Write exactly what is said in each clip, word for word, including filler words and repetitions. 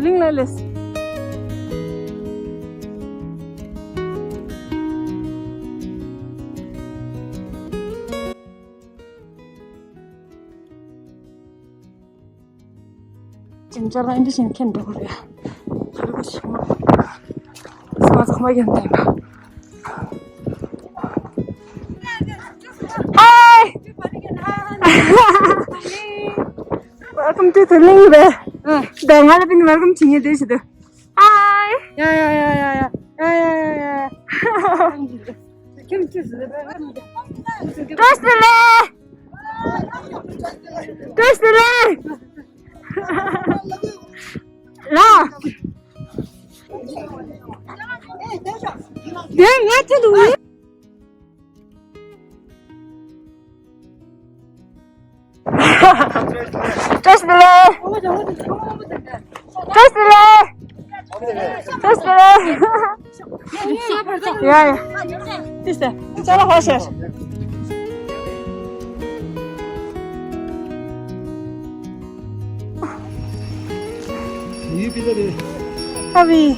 གླིང་ལ་སླེབས། ཅིང་ཅ་ལ་ཨིན་ཇི་ཞིག་ཁྱེར་འགྲོ་གི་རེད། ཁ་རི་ཁ་ཞིག་མ། སོང་ཚང་མ་ཡོང་དེ་ན། Hi! Welcome to the Lingbe. ད་ང་ལ་པིན་welcome བྱེད་ཉེ་དེ་ཞིག་ཏུ། Hi! ཡ་ཡ་ཡ། བཀྲ་ཤིས་བདེ་ལེགས། བཀྲ་ཤིས་བདེ་ལེགས། ལ། དེ་ངས་ཅི་འདུག་ཡིན། བཀྲ་ཤིས་བདེ་ལེགས། བཀྲ་ཤིས་བདེ་ལེགས། བཀྲ་ཤིས་བདེ་ལེགས། ཡ་ཡ། ཏི་སེ། ཅ་ལག་ཧོ་ཤེར། ཡུལ་པི་ལ་རེད། ཨ་བི།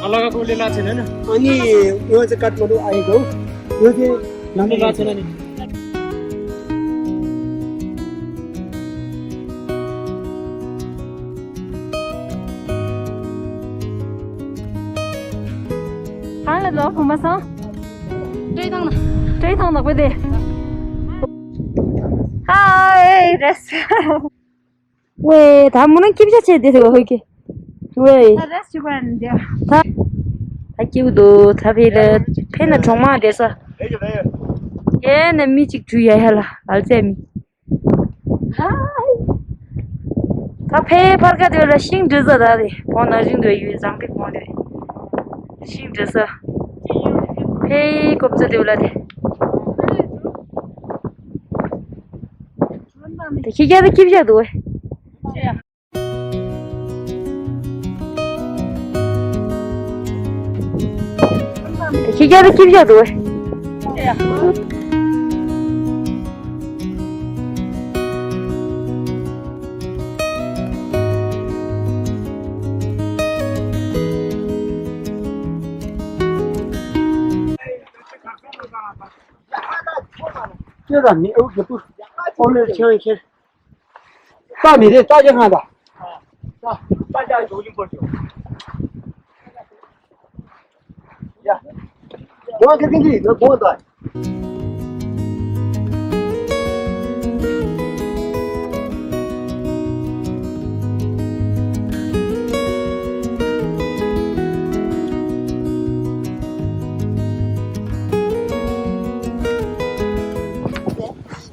ཨ་ལ་ག་གོ་ལེ་ལ་ཆེ་ན་ནི། ཨ་ནི་ཡོད་ཚེ་ཀ་ཏ་མ་འདུག་ཨ་ཡི་གོ། ཡོད་ཚེ་ནམ་ལེ་ལ་ཆེ་ན་ནི། གང་ལ་ལོ་བུ་མ་སོང་། སྤྲེལ་ཐང་ན། སྤྲེལ་ཐང་ནག་པོ་དེ། ཧའི་རེས། ཝེ་ད་མུ་ན་ཁྱིམ་ཆ་ཆེ་དེ་ཧོ་ཧོ་ཀེ། ཝེ། ད་རེས་ཅི་གོ་ཡང་འདི། ད། ད་སྐྱིད་པོ་འདུག་ད་ཕེ་ལ་ཕེ་ན་གྲོང་མ་བསྡད་ས། ཡེ་ན་མི་གཅིག་བྲུས་ཡ་ཧ་ལ་ཨལ་ཙེ་མི། ད་ཕེ་ཕར་ཁ་དེ་ལ་ཤིང་འབྲི་ས་ད་དེ་བོང་ན་རིང་དུ་ཡོད་ཟང་པིག་བོང་དེ། ཤིང་འབྲི་ས། ཕེ་ཀོབ་ཙེ་དེ་ལ་དེ། དེ་ཁྱི་རྒྱ་དེ་ཁྱི་བྱ་འདུག་ཨེ། ཁྱི་རྒྱ་དེ་ཁྱི་བྱ་འདུག་ཨེ། ཁྱེད་རང་མི་ཨུ་གི་པུ། ཨོ་ལེ་ཁྱེད་ཁྱེད། ད་མི་རེད་ད་ཅི་ཧང་ད། ད་ད་ཅག་འཇོག་ཡིན་པར་ཞུ། ཡ། ཝང་ཁེ་ཁེ་འདི་ནོ་བོ་ད། ད་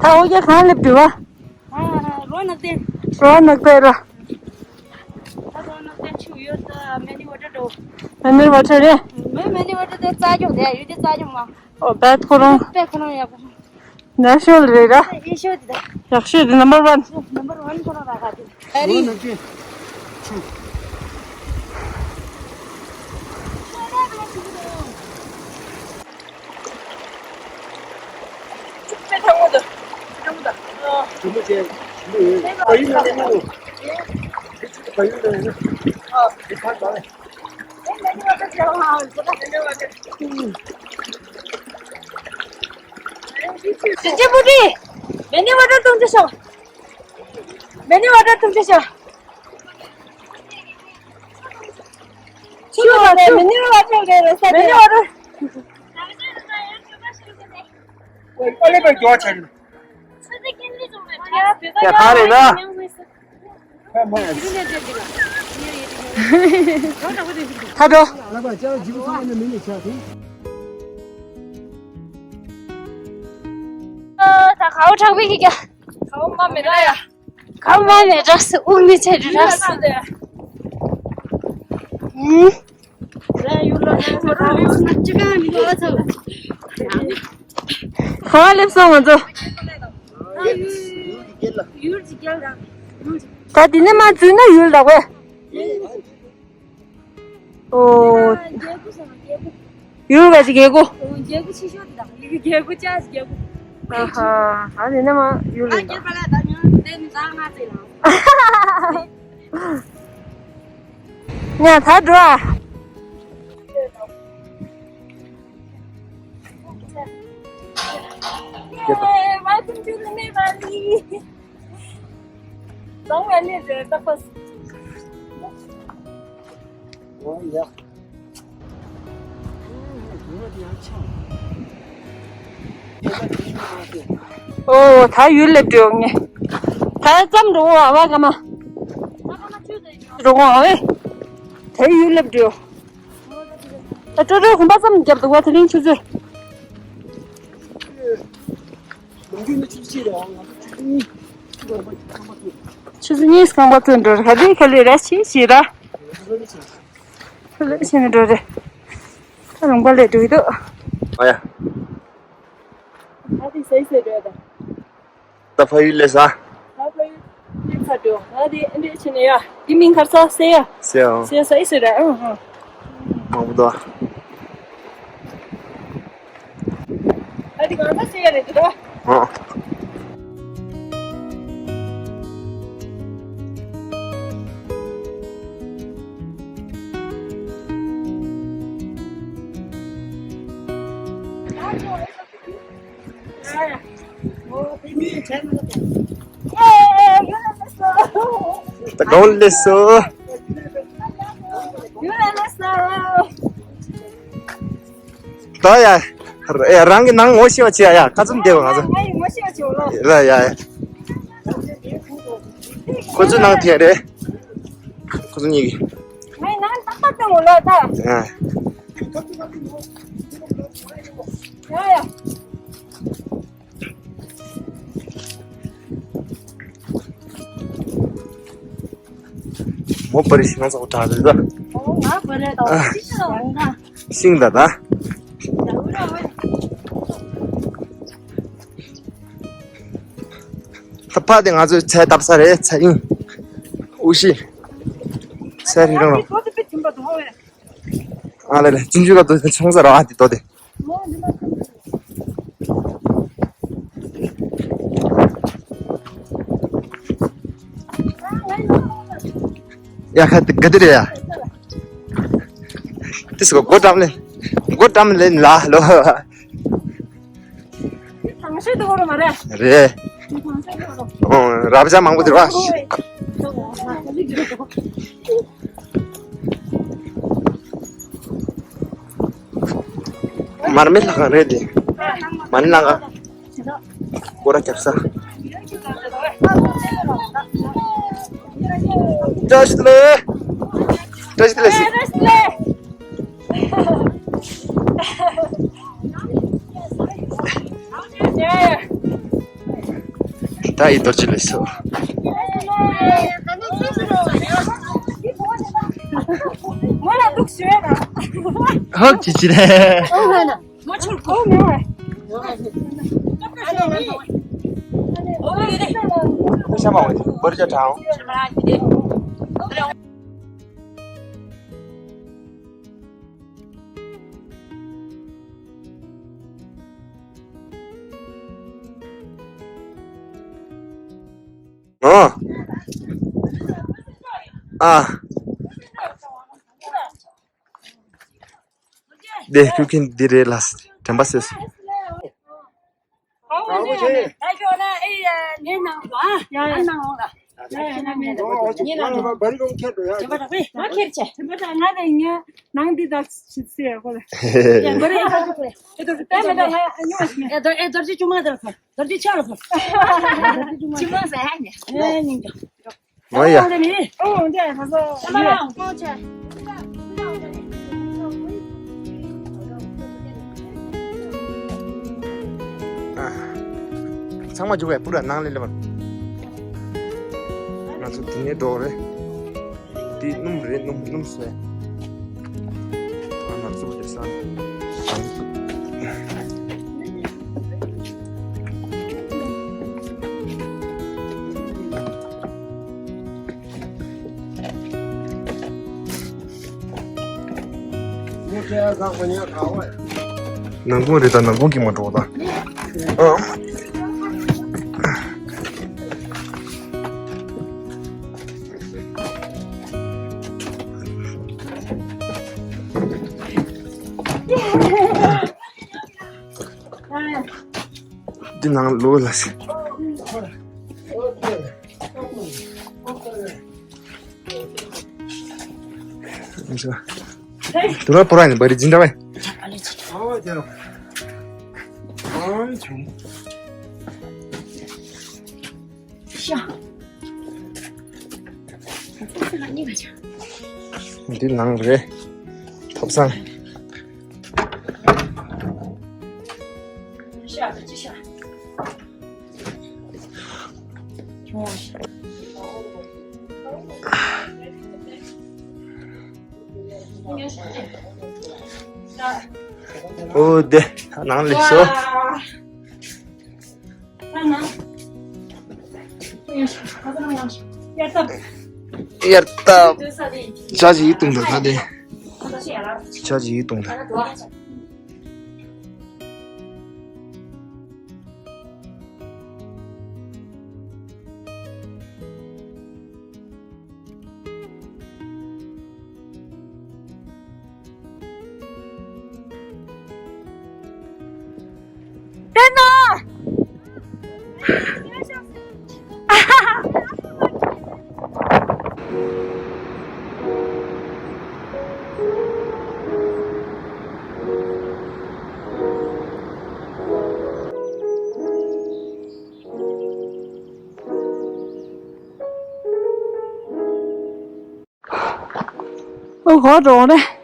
འོ་ཀྱེ་གང་སླེབས་འདུག་བ། ཨ། རོ་ནག་ཏན། རོ་ནག་ཏན་ར། ད་རོ་ནག་ཏན་ཆུ་ཡོད་ད་མེ་ནི་ཝ་ཊར་འགྲོ། མེ་ནི་ཝ་ཊར་རེད། མེ་མེ་ནི་ཝ་ཊར་དེ་རྩ་རྒྱུག་དེ་ཡོད་དེ་རྩ་རྒྱུག་མ། ཨོ་བད་ཁོ་རང་། བད་ཁོ་རང་ཡག་པོ། ནེ་ཆུ་རལ་རེད་ར། ཨེ་ཤོ་དེ་ད། ཡག་ཤོས་དེ་ནམ་བར་ཝན། ནམ་བར་ཝན་ཁོ་རང་ར་ག་དེ། ཨ་རི། རོ་ནག་ཏན་ཆུ། ཞིང་ཆེན་པུ་ཏི། མེ་ནི་ཝ་ཊར་འཐུང་ཆ་ཤོག་མེ་ནི་ཝ་ཊར་འཐུང་ཆ་ཤོག་ཆུ་ལ་ནས་མེ་ནི་ཝ་ཊར་རེད་རེད་ས་མེ་ནི་ཝ་ཊར། ཨོ་ལེ་པའི་མགྱོགས་ཆེན། ཡ་ཐང་རེད་ན། ཐ་དོ། ད་གའོ་དྲག་པོའི་ཁྱི་རྒྱ། གའོ་མ་མེད་ན་ཡ། གའོ་མ་མེད་རག་སི་དབུགས་མི་ཆད་རག་སི། ཨུམ། ག་བ་སླེབས་སོང་ང་ཚོ། ད་འདི་ནས་མར་འཛུལ་ན་ཡུལ་ལ་བས། ཨོ། ཡུལ་ག་ཅིག་རྒྱལ་སྒོ། ཨ་ཧ། ཨ་འདི་ནས་མར་ཡུལ་ལ། ང་ད་འགྲོ་ཨ། Welcome to the Nepali. Don't let me do the first. Oh, yeah. ཨོ། ད་ཡུལ་སླེབས་འགྲོ་ངས། ད་ཙམ་འགྲོ་བ་བ་ག་མ། འགྲོ་བ་བས། ད་ཡུལ་སླེབས་འགྲོ། ཨ། ཀྲོ་ཀྲོ་གོམ་པ་ཙམ་བརྒྱབ་འདུག་བ་དེ་རིང་ཆུ་ཚོད། ཆུ་ཚོད་གཉིས་རྐང་པ་ཚོད་འགྲོ་ར། ག་དུས་ག་ལེ་ར་ཆི་ཆི་ར། ལས་བྱེད་ནས་འགྲོ་རེད། ད་ལུང་པ་ལས་འགྲོ་གི་འདུག་ཨ་ཡ། ད་དེ་སེ་སེ་རེད་ད། ད་ཕ་ཡུལ་ལས་ས། ད་ཕ་ཡུལ་ལས་ས་འགྲོ། ད་དེ་ཨེ་འདྲས་བྱས་ནས་ཡ། དེ་མིང་ག་རེ་ཟེར་ཡ། སེ་ཡ། སེ་ཡ་སེ་སེ་རེད། ཨང་ཨང་། མང་པོ་འདུག་ད་དེ་གང་ས་སེ་ཡ་རེད་འདུག་ཨ། ད་གང་ལས་སོ། ད་ཡ། ཡ། རང་གི་ནང་ངོ་ཤེས་པ་བྱེད་ཡ། ཡ། ཁ་ཙུམ་བསྡད་པ་ང་ཚོ། ང་ཡི་ངོ་ཤེས་པ་བྱེད་ལོ། ར་ཡ་ཡ། ཁོ་ཚོའི་ནང་དེ་རེད། ཁོ་ཚོ་གཉིས་ཀྱི། ང་ཡི་ནང་ཏག་ཏག་བསྡད་ཡོད་ལོ་ད། ཡ། ཡ་ཡ། མོ་པ་རི་ཤི་ང་ཚོ་གྲགས་རེད་ད། ཨོ། ང་པ་རེད་ད། ཨ། ཤིང་ད་ད། ད་ཕ་དེ་ང་ཚོའི་ཚལ་བཏབ་ས་རེད། ཚལ་ཡིན། ཨུ་ཤི། ཚལ་རི་རང་རང་། ཨ་ལེ་ལེ། ཅུང་ཅུང་ག་དོ་ཆུང་ས་ར་ཨ་དེ་དོ་དེ། ཡ་ཁ་དེ་ག་དེ་རེད་ཡ། དེ་སུ་གོ་གྲམ་ལེ། གོ་གྲམ་ལེ་ལ་ལོ། དང་ཤོས་དུ་བོར་མ་རེད། རེད། དང་ཤོས་དུ་བོར། ཨོ། རབ་བྱ་མང་པོ་དེ་བ། མར་མེ་ལྷ་ཁང་རེད་དེ། མར་མེ་ལྷ་ཁང་། སྐོར་ར་རྒྱབ་ས། བཀྲ་ཤིས་བདེ་ལེགས། བཀྲ་ཤིས་བདེ་ལེགས། ད་ཡི་དོར་ཅི་ལས་སོ། ཧོབ་ཅི་ཅི་རེད། ཤ་མ་འོང་། བར་ཆ་དྲང་། ཨ། ཨ། དེ་ཁྱུ་ཁིན་འདི་རེད་ལ། དྲན་པ་སོས། ནང་འདི་དག་ཆི་ཟེར་གོ་ལ། རྡོ་རྗེ་ཆུང་མ་དེར་ཁོ། རྡོ་རྗེ་ཆེ་ལ་ཁོ། ཆུང་མ་ཟེར་ཡ་ནི། ཨེ་ནི། ཨོ་ཡ། ཨོ་འདི་ནི། ཨོ་འདི་ཁ་སོ། ཨོ་ཆེ། ཚང་མ་འཇུག་པའི་པུ་ར་ནང་ལས་ལེ་བར། ང་ཚོ་དེ་ནས་འགྲོ་རེད། འདི་སྣུམ་རེད། སྣུམ་སྣུམ་ཟོས། ཨ་ན་ཚུགས་རེད་ས། ནང་ཁོང་རེད་ད། ནང་ཁོང་གི་མ་འགྲོ་ད། ཨ། ནང་ལོགས་ལ་སེ། དུ་ར་པོ་ར་ནི་བ་རི་ཛིན་ད་བའི། འདི་ནང་རེད། ཐོབ་སང་། ཨོ་དེ་ནང་ལེགས་སོ། ཡར་ལྟ། ཇ་ཇི་ཡི་བཏུང་ད་ད་དེ། ཇ་ཇི་ཡི་བཏུང་ད། ཨོ་གོ་འགྲོ་ནས།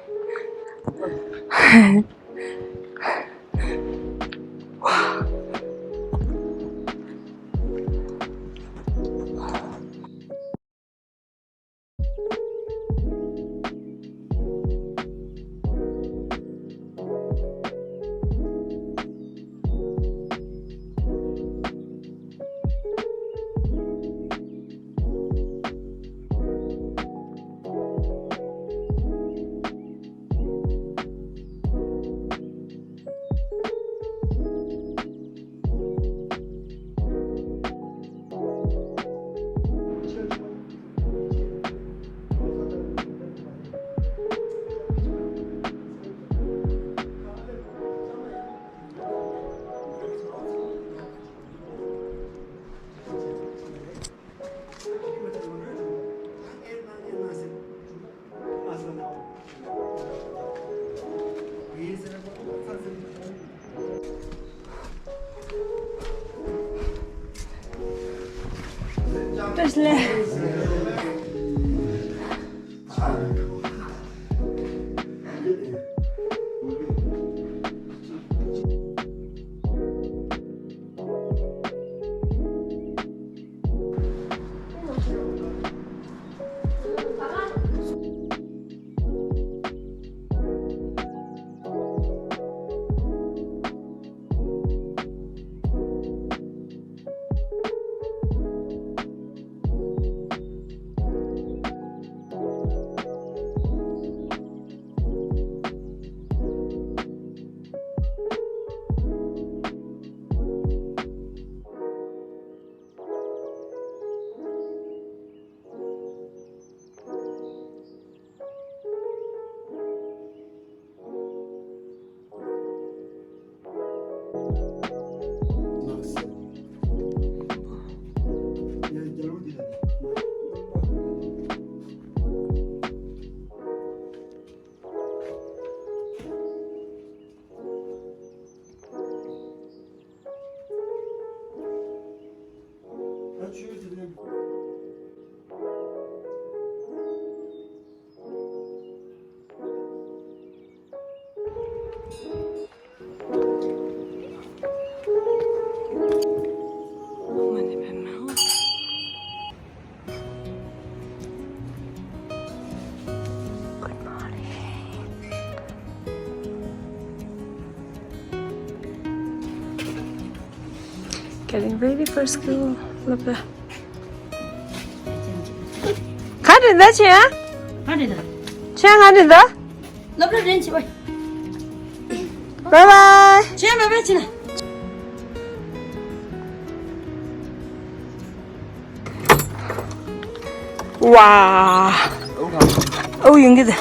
Good morning. Getting ready for school. Love you. ག་འདྲ་འདུག་ཆེ་ཡ། ག་འདྲ་འདུག་ཆེ་ག་འདྲ་འདུག་སློབ་གྲྭ་རན་བྱེད་པ། Bye bye. ཆེ་ལོ་བེ་ཆེ་ན། ཝ། ཨོ་ཡོང་གི་འདུག་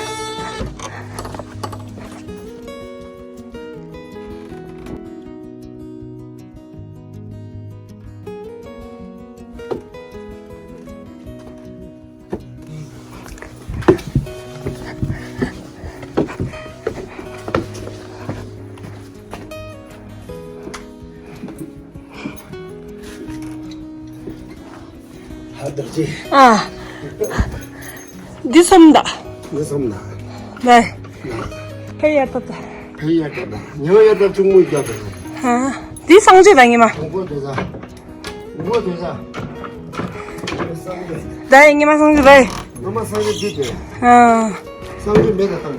ཨ། འདི་གསུམ་དང་། འདི་གསུམ་དང་། ལེ། ཕའི་ཡར་ཐོབ་དང་། ཕའི་ཡར་ཐོབ་དང་། ཉོ་ཡར་ཐོབ་གཅུང་མོའི་རྒྱབ་དང་། ཨ། འདི་སངས་རྒྱས་དང་ཉི་མ། དང་པོ་དེ་ས། དང་པོ་དེ་ས། སངས་རྒྱས། ད་ཡི་ཉི་མ་སངས་རྒྱས་ལེ། ཉི་མ་སངས་རྒྱས་འདི་དེ། ཨ། སངས་རྒྱས་མེད་ད་བཏང་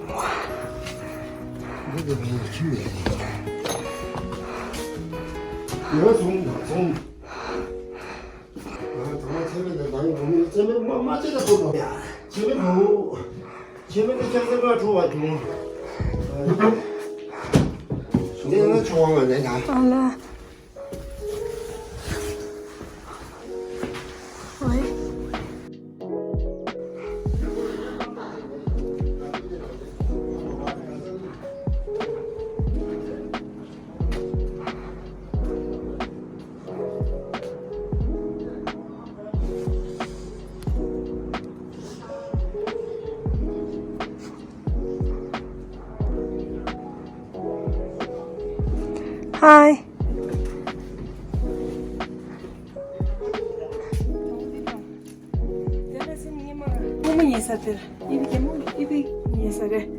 དགོས། འདི་དེ་མེད་ཁྱིམ་མེད། ཉི་མ་གསུམ་དང་གསུམ། ཧའི། ཉེ་ས་དེར། ཨི་བི་རྒན་མོ་ཨི་བི་ཉེ་ས་རེད།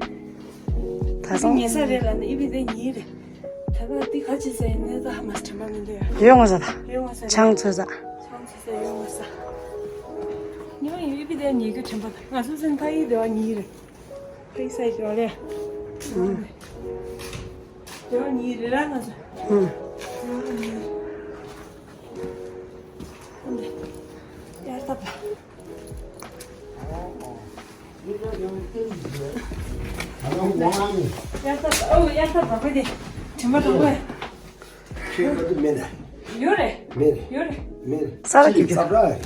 ད་སོང་། ཉེ་ས་རེད་ལ་ནི་ཨི་བི་དེ་ཉེ་རེད། ད་ག་འདི་ག་ཅི་ཟེར་ཡིན་ནས་ད་ཧ་མ་ཁྲམ་པ་མི་འདུག་ཡ། ཡོད་ངོ་ས་ད། ཡོད་ངོ་ས་རེད། ཆང་ཚོད་ས། ཆང་ཚོད་ས་ཡོད་ངོ་ས། ཉི་མ་ཡིན་ཨི་བི་དེ་ཉེ་གི་ཁྲམ་པ་ད་ང་ཚོ་སེམས་ཐག་ཡིག་དེ་བ་ཉེ་རེད། ཕ་ཡི་སའི་ཇོ་ལེ། ཇོ་ཉི་རེ་ར་ང་ཚོ། ཨུ། ཇོ་ཉི། ཡར་ཐབ། ཡར་ཐབ། ཨོ་ཡར་ཐབ་བ་ཁོ་དེ། དྲི་མ་དང་པོ། ཁྱོད་ལ་དུ་མེད་ན། ཡོད་རེད། མེད་རེད། ཡོད་རེད། མེད་རེད། ས་ར་ཁྱིམ་ས་ར་རེད།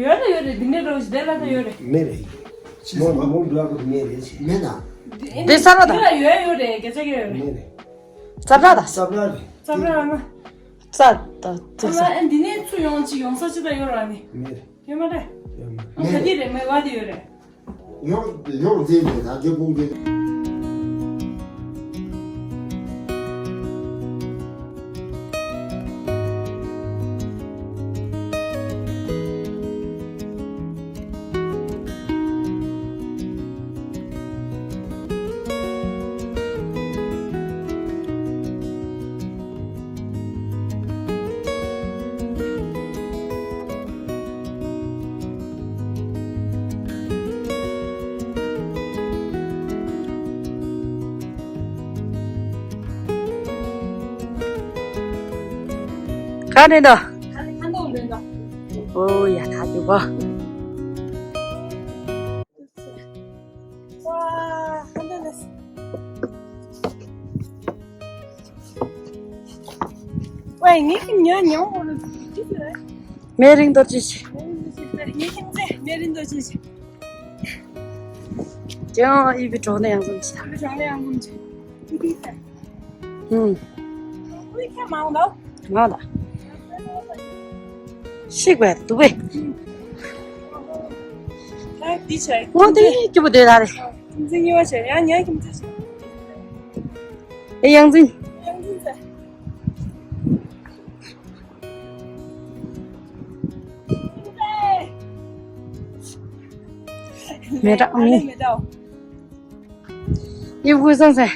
ཡོད་རེད་ཡོད་རེད། འདི་ནས་འགྲོ་ཞིག་དེ་ལ་ད་ཡོད་རེད། མེད་རེད། མོ་མོ་འགྲོ་གི་མེད་རེད། མེད་ན། འདི་ས་ར་ད། འདི་ལ་ཡོད་ཡོད་རེད། སྐད་ཆ་གི་ཡོད་རེད། མེད་རེད། ས་ར་ད། ས་ར་རེད། ས་ར་ཨ་མ། ས་ད་དེ་ས། ཨ་མ་ཨ་འདི་ནས་ཚུར་ཡོང་ཅིག་ཡོང་ས་ཅི་ད་ཡོད་ར་ནི། མེད་རེད། ཡོད་མ་རེད། ཡོད་མ་རེད། ཨ་ག་དེ་རེད། མེད་བ་དེ་ཡོད་རེད། ཡོང་ཡོང་ཟེར་ནས་ད་རྒྱབ་ཁུང་དེ། ག་རེ་འདུག་ཨོ་ཡ་ད་འདུག་གོ། ཝེ། ངའི་ཁྱིམ་ཉོ་ཉོ་འོ་ལ་ཅི་ཟེར། མེ་རིང་རྡོ་རྗེ་ཆེ། ངའི་ཁྱིམ་ཚེ་མེ་རིང་རྡོ་རྗེ་ཆེ། ཅང་ཨི་བི་གྲོགས་ནས་ཡང་འཛོམས་ཆེ། ཨི་བི་གྲོགས་ནས་ཡང་འཛོམས་ཆེ། ཨི་བི་ཚེ། ཧུམ། ཁོའི་ཁྱེད་མང་འདུག་ང་ལ། ཤིག་པས་འདུག་པས། ད་འདི་བྱས། ངོ་དེ་སྐྱིད་པོ་དེ་ད་རེད། ཁྱིམ་མཚེས་གཉིས་པ་བྱས། ཡང་ཉག་ཁྱིམ་མཚེས་བྱས། ཨེ་ཡང་འཛིན། ཡང་འཛིན་ཚེ། མེ་ཏོག་མི། མེ་ཏོག་ཡིབ་ཀུ་སང་སེ།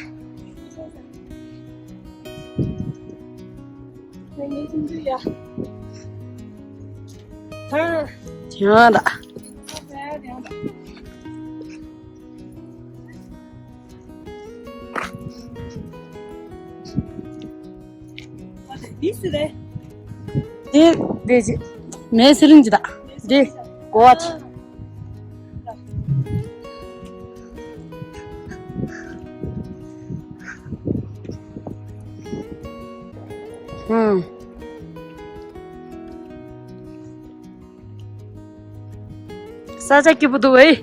ཐང་། ཐང་ད། འདི་སི་རེད། འདི་འདི་ཅི། མེ་སི་རིང་ཅི་ད། འདི་གོ་བ་ཅི། ཧུམ། ས་ཆ་སྐྱིད་པོ་འདུག་ཨེ།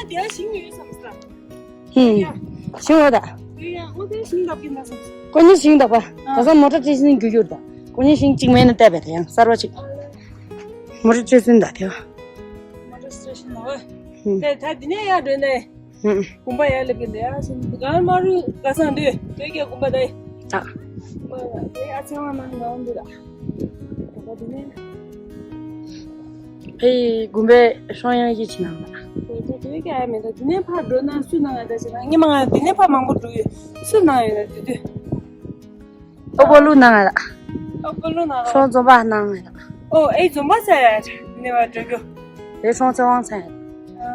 དེ་ཡང་ཞིང་ཡོད་བསམ་ས། ཧུམ། ཡ། ཞིང་འོ་ད། དེ་ཡང་ཨོ་དེ་ཞིང་བཏབ་ཀྱིན་ད་བསམ་ས། ཀོ་ཉིས་ཞིང་བཏབ་པ། ཨ། ད་ས་མོ་ཊ་ཅི་ཞིག་རྒྱུ་རྒྱུར་ད། ཀོ་ཉིས་ཞིང་གཅིག་མེད་ན་བཏབ་པ་དེ་ཡང་གསར་པ་ཅིག་མོ་ཊ་ཅི་ཞིག་ད་དེ། མོ་ཊ་སི་ཊེ་ཤན་ལ་ཝེ། ཧུམ། དེ་ད་དེ་ནས་ཡར་འགྲོ་ནས། ཧུམ། དགོན་པ་ཡར་སླེབས་ཀྱི་འདུག་ཡ། ག་མ་རུ་ག་སང་འདུག་དོལ་རྒྱལ་དགོན་པ་དེ། ད། དགོན་པ་དེ་ཨ་ཚེ་དབང་ནང་ང་འདུག་ད། དགོན་པ་དེ་ནས། ཕའི་དགོན་པའི་ཤོང་ཡང་ཡིད་ཆེས་ནང་ལ། དོལ་རྒྱལ་དོལ་རྒྱལ་ཡ་མེད་ད། དེ་ནས་ཕར་འགྲོ་ན་སུ་ནང་ང་ད་ཅི་ན་ངས་མ་ང་དེ་ནས་ཕར་མང་པོ་འགྲོ་ཡོད། སུ་ནང་ཡོད་ན་དེ་དུས། ཨོ་པོ་ལུ་ནང་ང་ལ། ཨོ་པོ་ལུ་ནང་ལ། ཤོང་རྫོང་པ་ནང་ང་ལ། ཨོ་ཨེ་རྫོང་པ་ས་ཡ་དེ་ནས་ཕར་འགྲོ་རྒྱུ། དེ་ཤོང་ཚེ་དབང་ཚང་ཡ། ཨ་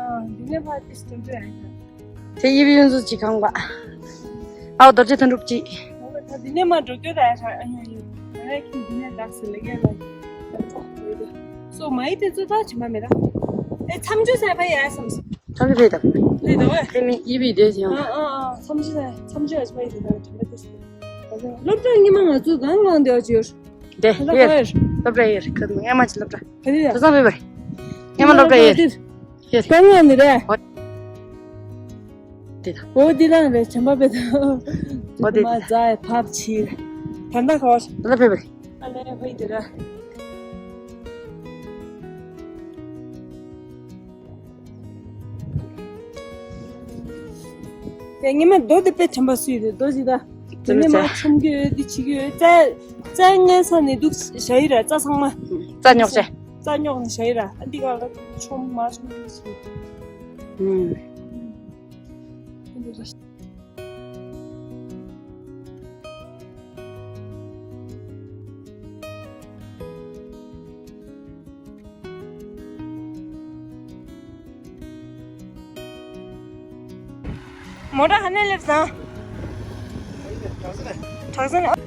དེ་ནས་ཕར་ཏིས་དོན་དུ་ཡ། དེ་ཡིབ་ཡུན་ཟུ་ཅི་ཁང་པ། ཨའོ་རྡོ་རྗེ་དོན་གྲུབ་ཅི། ད་འདི་ནས་མ་འགྲོ་རྒྱུ་ད་ཡ་ཧྲ་ཨ་ཉོ་ཉོ། ང་རེ་ཁྱིམ་འདི་ནས་ལགས་སི་ལེ་གེ་ལ། སོ་མ་ཡི་དེ་ཚོ་ད་ཆི་མ་མེད་ད། ཨེ་མཚམས་ཆུ་ས་ཕ་ཡ་སམ་སི། ཐམས་ཅད་ཕེ་ད། ཕེ་ད་བ། དེ་མི་ཡིབ་ཡི་དེ་ཡང་། ཨ་ཨ་ཨ་མཚམས་ཆུ་ས་མཚམས་ཆུ་ཨ་ཆི་མ་ཡི་དེ་ད་དྲན་པ་དེ་སི། སློབ་གྲྭ་ཉི་མ་ང་ཚོ་གང་གང་དེ་བ་ཅི་ཡོད། དེ་ད་ཡོད། ག་ཡོད། སློབ་གྲྭ་ཡོད། ཁ་ང་མ་ཅི་སློབ་གྲྭ། ག་དེ་ད། ད་སང་ཕེ་བ། ཉི་མ་སློབ་གྲྭ་ཡོད། ཡོད། གང་ཡང་ནི་རེད། འོ། འདི་དང་། འོ་འདི་རང་རེད། བྱམས་པ་དཔེ་དང་། འོ་འདི་མ་དང་། རྫ་ཡ་ཕབ་ཕྱིར། ད་ལྟ་ག་བར། ད་ལྟ་ཕེབས་པ་རེད། ཨ་ལས་ཕ་ཡི་འདི་ར། དེ་ཉི་མ་རྡོ་དེ་དཔེ་དྲན་པ་སུས་རེད་རྡོ་ཅི་ད། དེ་ནས་མ་ཆོམ་གི་ཡོད་འདི་བྱེད་ཀྱི་ཡོད་རྩྭ། རྩྭ་ངན་ས་ནས་འདུག་བཞག་ཡི་ར་རྩྭ་ཚང་མ། རྩྭ་རྙོག་བྱས། རྩྭ་རྙོག་ནས་བཞག་ཡི་ར་ཨ་འདི་ག་ལ་ཆོམ་མ་ཆོམ་གི་སུ། ཨུམ། མོ་ཊ་ཧ་ནས་སླེབས་སོང་། དྲག་ས་ནས།